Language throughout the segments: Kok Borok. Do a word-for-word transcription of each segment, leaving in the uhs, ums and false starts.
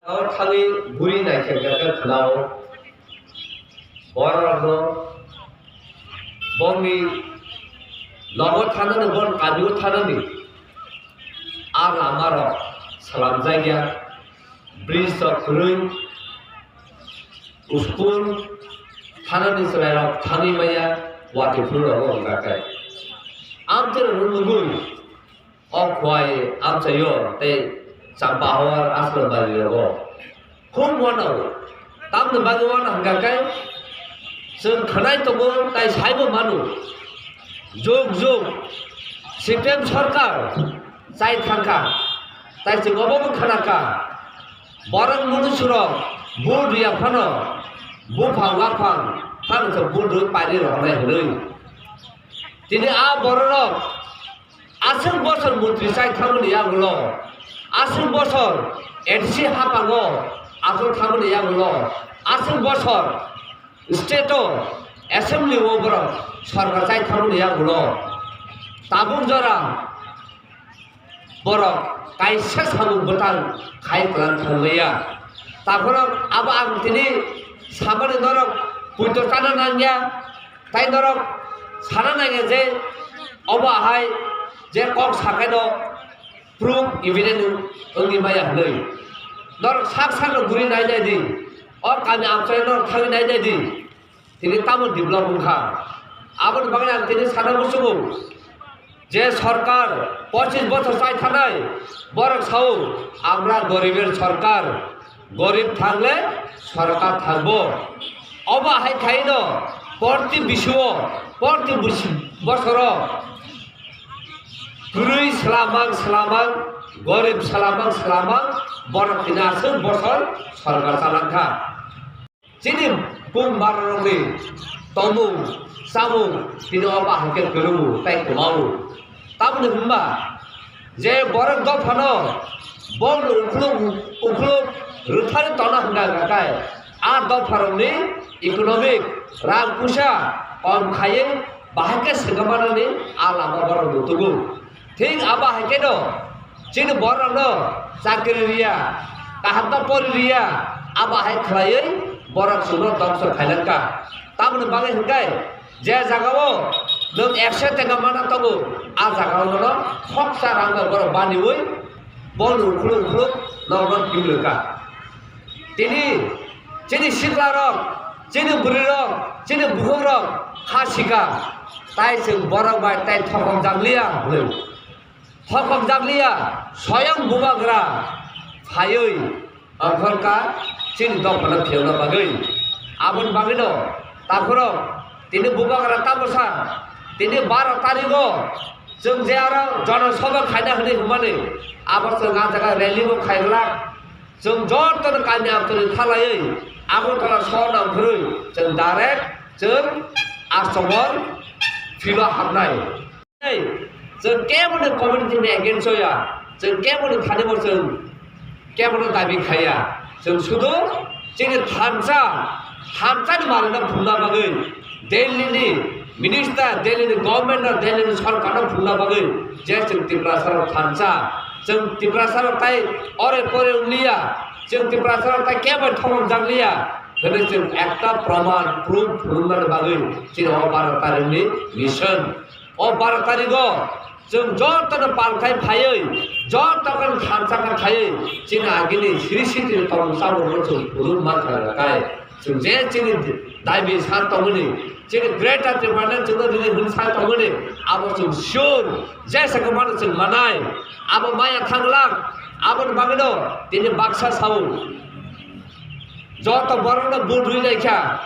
Aro thangwi guri naikhe khe khe khwnao. Borokno bongni nogo thanani, bon kamio thanani a lamarok slamjakya, bridge rok kwrwi, school thanani chwrairok thangwi maya, watwi phuru rogo wngkha khe. Amtwrwngno nugwi o Khowai amchaio tei Champahor Aswrwngbarirok khum uanao. Tamoni bagwi uanao hwnkha khe chwng khwnai tongo tei saibo mano. Jug jug C P M sorkar chai thangkha, tei chwng obobo khwnakha. Borok munusurok vote rwya phano buphang waphang phano chwng vote rwwi pairi rohornai hwnwi. Tini a bororok aswk bosor montri chai thangmani yagulo, aswk bosor A D C haphango achuk thangmani yagulo, aswk bosor state o assembly o borok sorkar chai thangmani yagulo, tabuk jora borok kaisa samung bwtang khai tlang thangmaya. Takhorok abo ang tini samani norok puito chana nangya, tei norok sana nangya je obo ahai je kok sakaino proof evidence wngwi maya hwnwi. Norok sak sakno guri nai nai di, o kami amchai norok thangwi nai nai di. Tini tamo develop wngkha. Aboni bagwi ang tini sana muchungo je sorkar pochis bochor chai thanai, borok sao, "Amra goriber sorkar, gorib thangle sorkar thangbo." Obo hai khaino porti bisuo, porti busi-, bosoro kwrwi slamang slamang, gorib slamang slamang, borok tini aswk bosor sorkar chalangkha. Chini bung bararokni tongmung, chamung tini o bahai khe kwrwngo tei kwmawo. Tamoni hwnba je borok dophano bongni ukhuluk ukhuluk rwthani tongna hwnka hwnka khe a dopharokni economic rang puisa kom khaiwi bahai khe swngkha manani a lama borok nutugo. Thik abo hai kheno chini borokno chakri riya, kaham ta pori riya, abo hai khlaiwi borok chwngno dongso khailangkha. Tamoni bagwi hwnkhe je jagao nwng ekso teka mana tongo, a jagao nono khoksa rang bai borok baniwi bono ukhuluk ukhuluk norokno kimlwkha. Tini chini siklarok, chini bwrwirok, chini bukhukrok kha sika, tai chwng borok bai tai thokhok jakliya hwnwi. Thokhok jakliya, soyang bubagra phaiwi ongkhorkha chini dophano phiyokna bagwi. Aboni bagwino takhorok tini bubagra tamo sa, tini baro tarigo chwng je aro jonosabha khaina hwnwi hwnmani, abo chwng a jaga rally bo khaiglak. Chwng jotono kami amtwrwi thalaiwi Agartala sohor nangphurwi chwng direct chwng Astomor field-o habnai. Chwng keboni community-ni against-o ya, chwng keboni thani bo chwng kebono dabi khaiya. Chwng sudu chini thansa, thansani manwino phunukna bagwi Delhi-ni minister, Delhi-ni government-no, Delhi-ni sorkarno phunukna bagwi je chwng Tiprasarok thansa, chwng Tiprasarok tai ore pore wngliya, chwng Tiprasarok tai kebo thongjakliya hwnwi chwng ekta praman, proof phunuknani bagwi chini o baro tarikni mission. O baro tarigo chwng jotono pal khai phaiwi, jotono thansa kha khaiwi, chini agini siri sitini tongmung chamungno chwng phunuk mankha kai. Chwng je chini dabi san tongmani, chini Greater Tipraland chwngno rini hwn san tongmani, abo chwng sure je sakha mano chwng manai. Abo maya thanglak, aboni bagwino tini baksa sao. Joto borokno vote rwi laikha.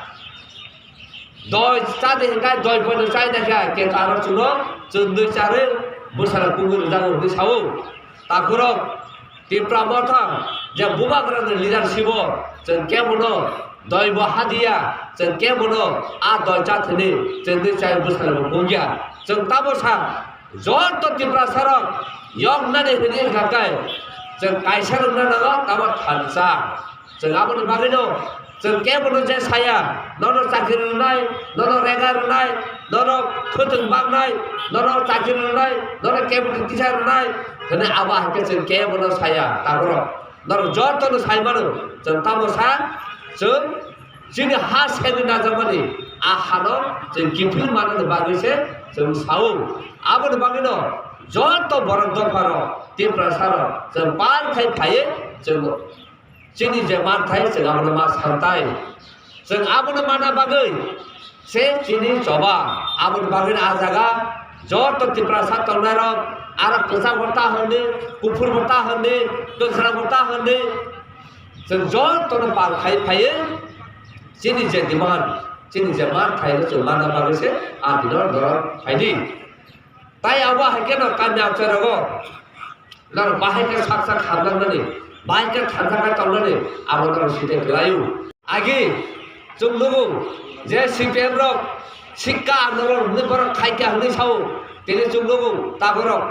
Doi chadi hwnkhe doi poito chai naikha, khe aro chwngno chwngwi charwi bwsala kungwi rwjago hwnwi sao. Takhurok Tipra Motha je Bubagrani leadership-o chwng kebono doi bo hadiya, chwng kebono a doi chathini chwngwi chai bwsala bo kungya. Chwng tamo sa joto Tiprasarok yoknani hwnwi wngkha khe chwng kaisa rwngna nango tamo thansa. Chwng aboni bagwino chwng kebono je saya, nono chakri rwnai, nono rega rwnai, nono khwtwng baknai, nono chakri rwnai, nono cabinet teacher rwnai, hwnwi abo hai khe chwng kebono saya, takhorok. Norok jotono sai mano, chwng tamo sa, chwng chini ha sengwi najakmani a hano chwng kiphil manani bagwi se chwng sao. Aboni bagwino joto borok dopharok, Tiprasarok chwng pal khai phaiwi chwng chini je manthai chwng abono ma santai. Chwng abono mana bagwi se chini choba, aboni bagwi a jaga joto Tiprasa tongnairok, aro kwchak bo ta hwnwi, kuphur bo ta hwnwi, kwkhwrang bo ta hwnwi, chwng jotono pal khai phaiwi chini je demand, chini je manthai no chwng mana bagwi se a dino norok phaidi. Tai abo hai kheno kanya amchai rogo norok bahai khe sak sak hamjaknani, bahai khe thansa khe tongnani, abo norok site khlaio. Agi chwng nugo je C P M rok sikka andolon hwnwi borok khaikha hwnwi sao, tini chwng nugo ta borok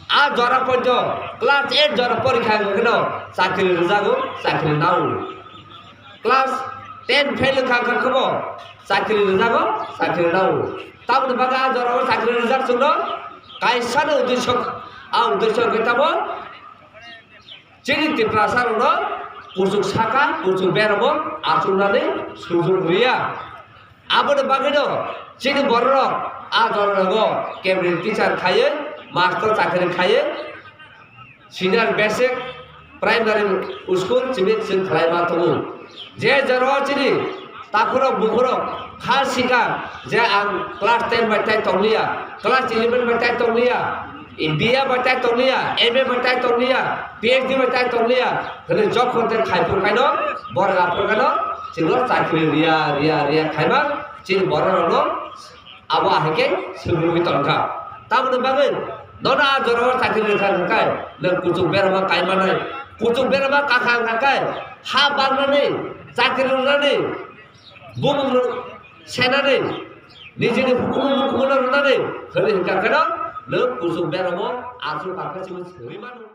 a jora poito class eight jora porikha hwnkheno chakri rwjago, chakri nao. Class ten fail wngkha hwnkheno chakri rwjago, chakri nao. Tamoni bagwi a jorao chakri rwjak chwngno kaisano uddesyo, a uddesyo hwnkhe tamo chini Tiprasa rokno kuchuk saka, kuchuk beramo achuknani sujok rwya. Aboni bagwino chini bororok a jorao cabinet teacher khaiwi, master chakri khaiwi, senior basic primary school chini chwng khlai ma tongo. Je jorao chini takhurok bukhurok kha sika je ang class ten bai tai tongliya, class eleven bai tai tongliya, B A bai tai tongliya, M A bai tai tongliya, P H D bai tai tongliya, hwnwi job contact khai phuru khaino borok aphuru khaino chwngno chakri riya, riya, riya khaima chini bororokno abo ahai khe swrwngwi tongkha. Tamoni bagwi nono a jorao chakri rwkha hwnkhe nwng kuchuk berama kai manai, kuchuk berama kakha wngkha khe ha bangnani, chakri rwnani, bumung rw-, senani, nijini hukumu mukumu no rwnani hwnwi hwnkha kheno nwng kuchuk beramo achuk kakha chini swrwi mano.